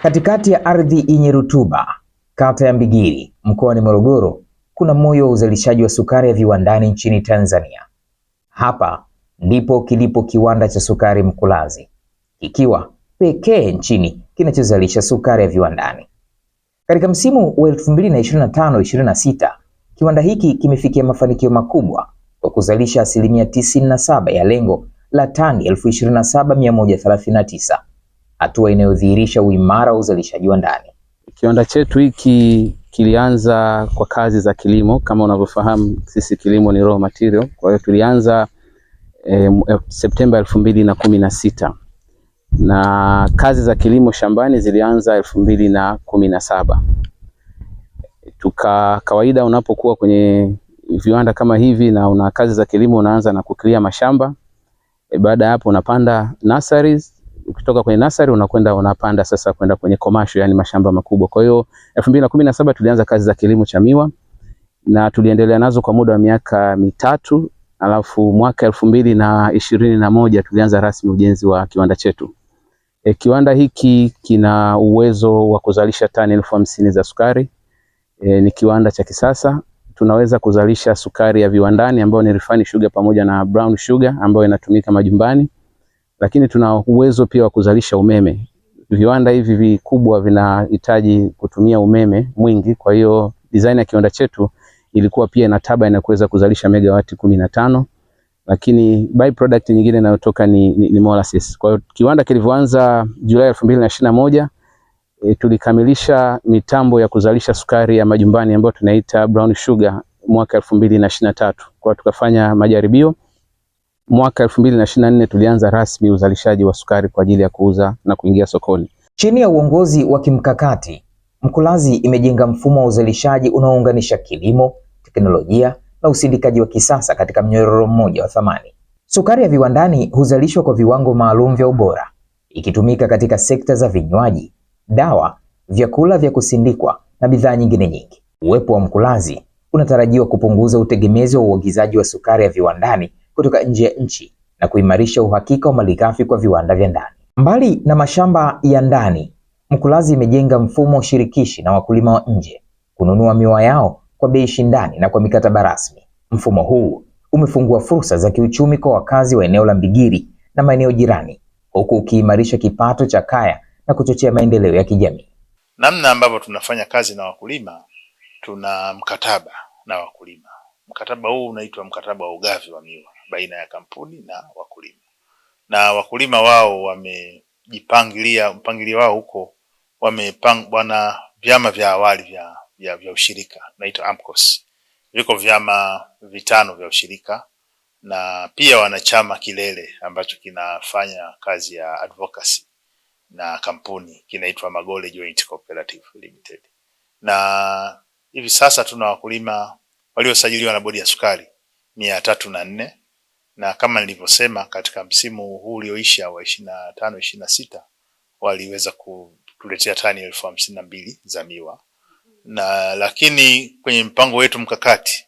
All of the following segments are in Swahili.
Katikati ya ardhi yenye rutuba, kata ya Mbigili, mkoani Morogoro, kuna moyo wa uzalishaji wa sukari ya viwandani nchini Tanzania. Hapa ndipo kilipo kiwanda cha sukari Mkulazi, kikiwa pekee nchini kinachozalisha sukari ya viwandani. Katika msimu wa 2025-26, kiwanda hiki kimefikia mafanikio makubwa kwa kuzalisha asilimia 97 ya lengo la tani 27,139, hatua inayodhihirisha uimara wa uzalishaji wa ndani. Kiwanda chetu hiki kilianza kwa kazi za kilimo. Kama unavyofahamu, sisi kilimo ni raw material. Kwa hiyo tulianza Septemba 2016 na kazi za kilimo shambani zilianza 2017. Tuka kawaida, unapokuwa kwenye viwanda kama hivi na una kazi za kilimo, unaanza na kuclear mashamba. Baada ya hapo unapanda nurseries. Ukitoka kwenye nursery unakwenda unapanda sasa kwenda kwenye commercial, yani mashamba makubwa. Kwa hiyo 2017 tulianza kazi za kilimo cha miwa na tuliendelea nazo kwa muda wa miaka 3, alafu mwaka 2021 tulianza rasmi ujenzi wa kiwanda chetu. Kiwanda hiki kina uwezo wa kuzalisha tani 50,000 za sukari. Ni kiwanda cha kisasa. Tunaweza kuzalisha sukari ya viwandani ambayo ni refined sugar pamoja na brown sugar ambayo inatumika majumbani, lakini tuna uwezo pia wa kuzalisha umeme. Viwanda hivi vikubwa vinahitaji kutumia umeme mwingi, kwa hiyo design ya kiwanda chetu ilikuwa pia ina turbine ya kuweza kuzalisha megawati 15, lakini byproduct nyingine inayotoka ni molasses. Kwa hiyo kiwanda kilivyoanza Julai 2021, tulikamilisha mitambo ya kuzalisha sukari ya majumbani ambayo tunaita brown sugar mwaka 2023. Kwa hiyo tukafanya majaribio. Mwaka 2024 tulianza rasmi uzalishaji wa sukari kwa ajili ya kuuza na kuingia sokoni. Chini ya uongozi wa kimkakati, Mkulazi imejenga mfumo wa uzalishaji unaounganisha kilimo, teknolojia na usindikaji wa kisasa katika mnyororo mmoja wa thamani. Sukari ya viwandani huzalishwa kwa viwango maalum vya ubora, ikitumika katika sekta za vinywaji, dawa, vyakula vya kusindikwa na bidhaa nyingine nyingi. Uwepo wa Mkulazi unatarajiwa kupunguza utegemezi wa uagizaji wa sukari ya viwandani kutoka nje ya nchi na kuimarisha uhakika wa malighafi kwa viwanda vya ndani. Mbali na mashamba ya ndani, Mkulazi imejenga mfumo shirikishi na wakulima wa nje kununua miwa yao kwa bei shindani na kwa mikataba rasmi. Mfumo huu umefungua fursa za kiuchumi kwa wakazi wa eneo la Mbigili na maeneo jirani, huku ukiimarisha kipato cha kaya na kuchochea maendeleo ya kijamii. Namna ambavyo tunafanya kazi na wakulima, tuna mkataba na wakulima. Mkataba huu unaitwa mkataba wa ugavi wa miwa baina ya kampuni na wakulima, na wakulima wao wamejipangilia mpangilio wao huko, wana vyama vya awali vya ushirika naitwa AMCOS. Viko vyama 5 vya ushirika na pia wana chama kilele ambacho kinafanya kazi ya advocacy na kampuni, kinaitwa Magole Joint Cooperative Limited. Na hivi sasa tuna wakulima waliosajiliwa na bodi ya sukari 304, na kama nilivyosema katika msimu huu ulioisha wa 25-26 waliweza kutuletea tani 52,000 za miwa. Na lakini kwenye mpango wetu mkakati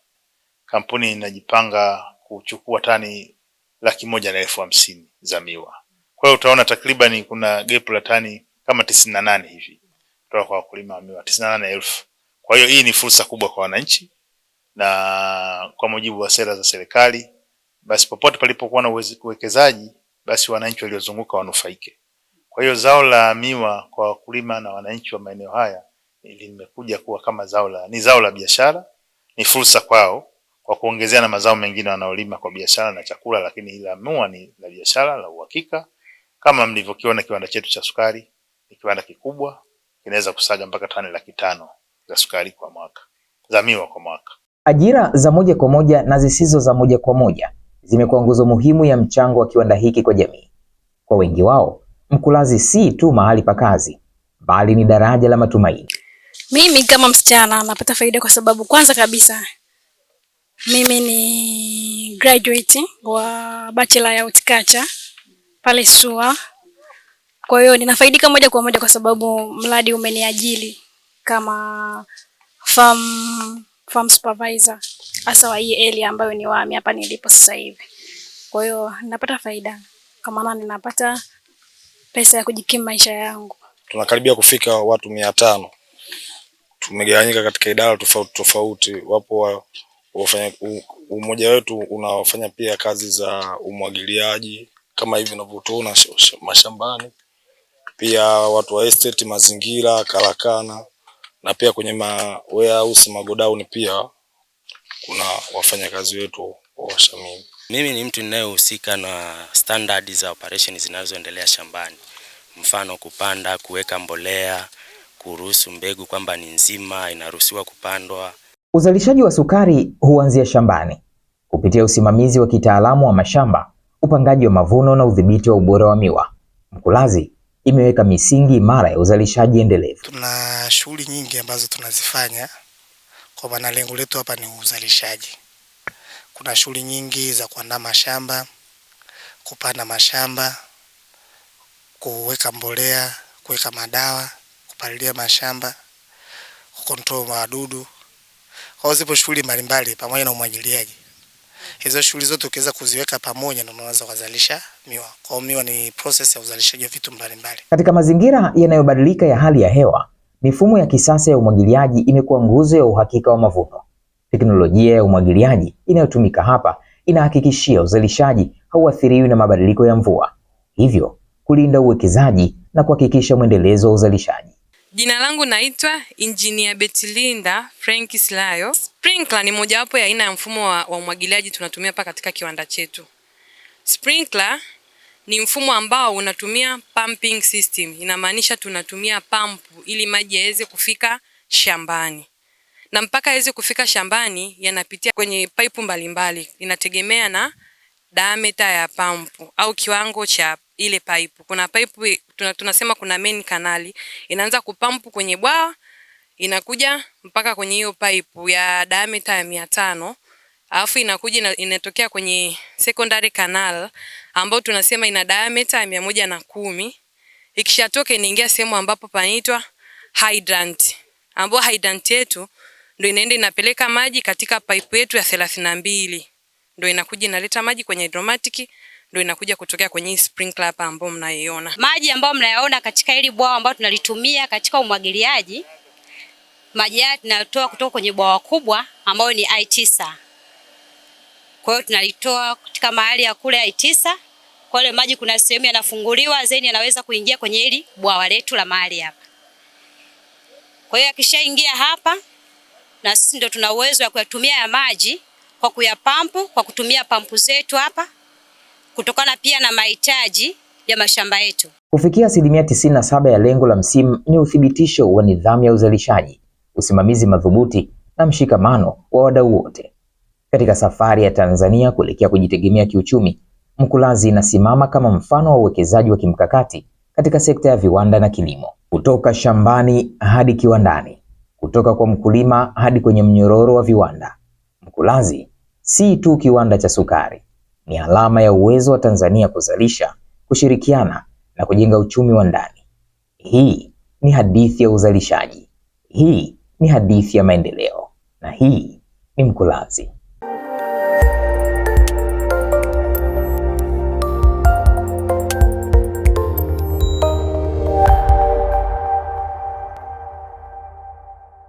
kampuni inajipanga kuchukua tani 150,000 za miwa. Kwa hiyo utaona takriban kuna gap la tani kama 98 hivi kutoka kwa wakulima wa miwa, 98,000. Kwa hiyo hii ni fursa kubwa kwa wananchi, na kwa mujibu wa sera za serikali, basi popote palipokuwa na uwekezaji, basi wananchi waliozunguka wanufaike. Kwa hiyo zao la miwa kwa wakulima na wananchi wa maeneo haya limekuja kuwa kama ni zao la biashara, ni fursa kwao kwa kuongezea na mazao mengine wanaolima kwa biashara na chakula, lakini hili la miwa ni la biashara la uhakika. Kama mlivyokiona kiwanda chetu cha sukari ni kiwanda kikubwa, kinaweza kusaga mpaka tani 500,000 za sukari kwa mwaka, za miwa kwa mwaka. Ajira za moja kwa moja na zisizo za moja kwa moja zimekuwa nguzo muhimu ya mchango wa kiwanda hiki kwa jamii. Kwa wengi wao, Mkulazi si tu mahali pa kazi, bali ni daraja la matumaini. Mimi kama msichana napata faida kwa sababu kwanza kabisa mimi ni graduate wa bachelor ya horticulture pale SUA. Kwa hiyo ninafaidika moja kwa moja kwa sababu mradi umeniajiri kama farm supervisor hasa wa hii area ambayo ni Wami hapa nilipo sasa hivi. Kwa hiyo ninapata faida kwa maana ninapata pesa ya kujikimu maisha yangu. Tunakaribia kufika watu 500. Tumegawanyika katika idara tofauti tofauti. Wapo wafanya, umoja wetu unafanya pia kazi za umwagiliaji kama hivi unavyotuona mashambani, pia watu wa estate, mazingira, karakana na pia kwenye ma warehouse, magodown pia kuna wafanyakazi wetu wa Washamimi. Mimi ni mtu ninayehusika na standard za operation zinazoendelea shambani, mfano kupanda, kuweka mbolea, kuruhusu mbegu kwamba ni nzima inaruhusiwa kupandwa. Uzalishaji wa sukari huanzia shambani kupitia usimamizi wa kitaalamu wa mashamba, upangaji wa mavuno na udhibiti wa ubora wa miwa. Mkulazi imeweka misingi imara ya uzalishaji endelevu. Tuna shughuli nyingi ambazo tunazifanya kwa maana lengo letu hapa ni uzalishaji. Kuna shughuli nyingi za kuandaa mashamba, kupanda mashamba, kuweka mbolea, kuweka madawa, kupalilia mashamba, kucontrol wadudu. Kwa hiyo zipo shughuli mbalimbali pamoja na umwagiliaji. Hizo shughuli zote ukiweza kuziweka pamoja ndio unaweza kuzalisha miwa. Kwa hiyo miwa ni process ya uzalishaji wa vitu mbalimbali. Katika mazingira yanayobadilika ya hali ya hewa, mifumo ya kisasa ya umwagiliaji imekuwa nguzo ya uhakika wa mavuno. Teknolojia ya umwagiliaji inayotumika hapa inahakikishia uzalishaji hauathiriwi na mabadiliko ya mvua, hivyo kulinda uwekezaji na kuhakikisha mwendelezo wa uzalishaji. Jina langu naitwa Engineer Betilinda Frank Silayo. Sprinkler ni mojawapo ya aina ya mfumo wa umwagiliaji tunatumia hapa katika kiwanda chetu. Sprinkler ni mfumo ambao unatumia pumping system. Inamaanisha tunatumia pampu ili maji yaweze kufika shambani. Na mpaka yaweze kufika shambani yanapitia kwenye paipu mbalimbali. Inategemea na diameter ya pampu au kiwango cha ile paipu. Kuna paipu tunasema kuna main kanali inaanza kupampu kwenye bwawa inakuja mpaka kwenye hiyo paipu ya diameter ya 500, alafu inakuja inatokea kwenye secondary canal ambayo tunasema ina diameter ya 110. Ikishatoka inaingia sehemu ambapo panaitwa hydrant, ambapo hydrant yetu ndio inaenda inapeleka maji katika pipe yetu ya 32, ndio inakuja inaleta maji kwenye hydromatic, ndio inakuja kutokea kwenye sprinkler hapa ambapo mnaiona. Maji ambayo mnayaona katika hili bwawa ambalo tunalitumia katika umwagiliaji, maji haya tunatoa kutoka kwenye bwawa kubwa ambayo ni I9. Kwa hiyo tunalitoa katika mahali ya kule I9. Kwa hiyo maji kuna sehemu yanafunguliwa zeni yanaweza kuingia kwenye hili bwawa letu la mahali hapa. Kwa hiyo akishaingia hapa na sisi ndio tuna uwezo wa kuyatumia ya maji kwa kuyapampu kwa kutumia pampu zetu hapa, kutokana pia na mahitaji ya mashamba yetu. Kufikia 97% ya lengo la msimu ni uthibitisho wa nidhamu ya uzalishaji, usimamizi madhubuti na mshikamano wa wadau wote. Katika safari ya Tanzania kuelekea kujitegemea kiuchumi, Mkulazi inasimama kama mfano wa uwekezaji wa kimkakati katika sekta ya viwanda na kilimo. Kutoka shambani hadi kiwandani, kutoka kwa mkulima hadi kwenye mnyororo wa viwanda. Mkulazi si tu kiwanda cha sukari, ni alama ya uwezo wa Tanzania kuzalisha, kushirikiana na kujenga uchumi wa ndani. Hii ni hadithi ya uzalishaji. Hii ni hadithi ya maendeleo. Na hii ni Mkulazi.